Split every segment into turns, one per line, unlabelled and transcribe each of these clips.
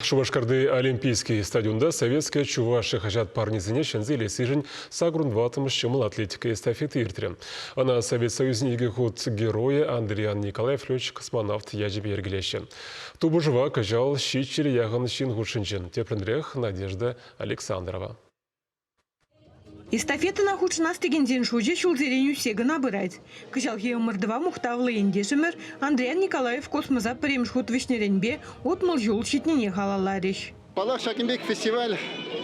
Шупашкарти Олимпийский стадионта «Советская Чувашия» хаҫат парнисене ҫӗнсе илессишӗн сакӑрвун ҫӑмӑл атлетика эстафети иртрӗ. Ӑна Совет Союзӗн икӗ хут геройӗ Андриян Николаев летчик-космонавт ячӗпе йӗркелеҫҫӗ. Тупӑшӑва кӑҫал ҫиччӗре яхӑн ҫын хутшӑнчӗ. Тӗплӗнрех Надежда Александрова.
Эстафетӑна хутшӑнас текенсен шучӗ ҫулсерен ӳссе кӑна пырать. Кӑҫалхи ӑмӑртӑва мухтавлӑ ентешӗмӗр Андриян Николаев космоса пӗрремӗш хут вӗҫнӗренпе 60 ҫул ҫитнине халалларӗҫ.
Паллах, ҫакӑн пек фестиваль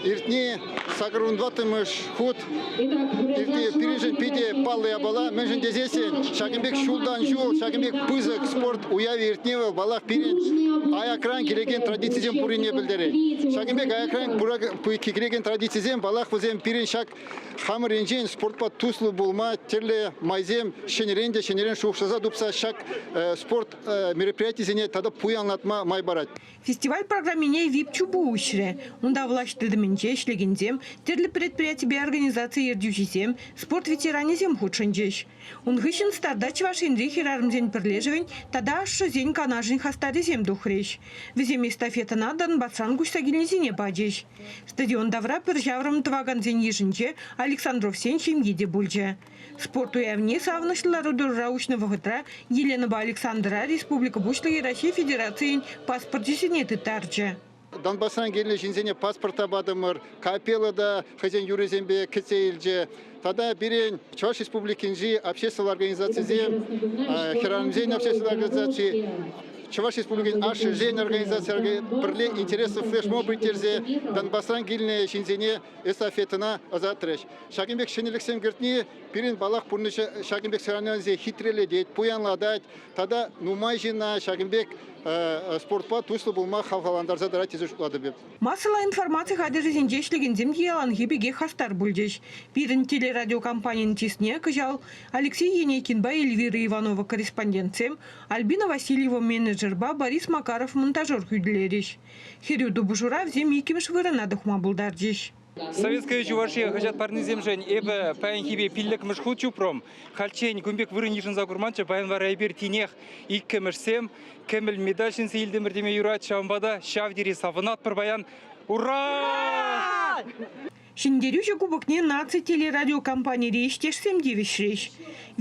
иртни 84-мӗш хут иртни пирӗншӗн питӗ паллӑ япала. Мӗншӗн тесессӗн ҫакӑн пек ҫултан ҫул ҫакӑн пек пысӑк спорт уявӗ иртни вӑл, паллах, пирӗн аякран килекен традицисем пуррине пӗлтерет. Ҫакӑн пек аякран килекен традицисем, паллах, вӗсем пирӗн ҫак хамӑр енчен спортпа туслӑ пулма тӗрлӗ майсем ҫӗнӗрен те ҫӗнӗрен шухӑшласа тупса ҫак спорт мероприятисене тата пуянлатма май парать.
Фестиваль программине ВИП-чупу уҫрӗ. Унта влаҫ тытӑмӗнче ӗҫлекенсем, тӗрлӗ предприятипе организаци ертӳҫисем, спорт ветеранӗсем хутшӑнчӗҫ. Ун хыҫҫӑн старта Чӑваш Енри хӗрарӑмсен пӗрлешӗвӗн тата ашшӗсен канашӗн хастарӗсем тухрӗҫ. Вӗсем эстафетӑна Донбасран куҫса килнисене пачӗҫ. Стадион тавра пӗр ҫаврӑм тӑвакансен йышӗнче Александровсен ҫемйи те пулчӗ. Спорт уявне савӑнӑҫлӑ лару-тӑрура уҫнӑ вӑхӑтра Еленӑпа Александра республика Пуҫлӑхӗ Раҫҫей Федерацийӗн паспорчӗсене тыттарчӗ.
Донбасран килнӗ ҫынсене паспорт та патӑмӑр, капелла та хӑйсен юррисемпе кӗтсе илчӗ. Тата пирӗн Чӑваш Республикинчи общественнӑй организацисем, хӗрарӑмсен общественнӑй организаци, Чӑваш Республикин ашшӗсен организацийӗ пӗрле интереслӗ флешмоб ирттерсе Донбасран килнӗ ҫынсене эстафетӑна ӑсатрӗҫ. Ҫакӑн пек ҫӗнӗлӗхсем кӗртни пирӗн, паллах, пурнӑҫа ҫакӑн пек сӑранӗсене хитрелетет, пуянлатать тата нумай ҫынна ҫакӑн пек спортпа туслӑ пулма хавхалантарса тӑрать тесе шутлатӑп эп.
Массӑллӑ информаци хатӗрӗсенче ӗҫлекенсем те яланхи пекех хастар пулчӗҫ. Пирӗн телерадиокомпанин чысне кӑҫал Алексей Енейкинпа Эльвира Иванова корреспондентсем, Альбина Васильева менеджерпа Борис Макаров монтажер хӳтӗлерӗҫ. Хӗрӳ тупӑшура вӗсем иккӗмӗш вырӑна тухма пултарчӗҫ.
Советская Чувашия хаҫат парнисемшӗн эпӗ паянхипе пиллӗкмӗш хут чупрӑм. Хальччен кун пек вырӑн йышӑнса курманччӗ. Паян вара эпир тинех иккӗмӗшсем кӗмӗл медаль ҫӗнсе илтӗмӗр теме юрать. Ҫавӑнпа та ҫав тери савӑнатпӑр паян. Ура!
Ҫӗнтерӳҫӗ кубокне наци телерадиокомпанири ӗҫтешсем тивӗҫрӗҫ.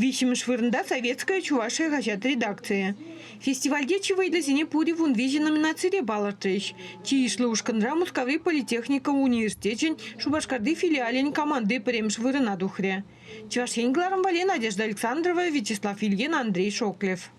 Виҫҫӗмӗш вырӑнта «Советская Чувашия» хаҫат редакцийӗ. Фестивальте чи вӑйлисене пурӗ 13 номинацире палӑртрӗҫ. Чи йышлӑ ушкӑнра Мускаври политехника университечӗн Шупашкарти филиалӗн команди пӗрремӗш вырӑна тухрӗ. Чӑваш Ен кӑларӑм валли Надежда Александрова, Вячеслав Ильин, Андрей Шоклев.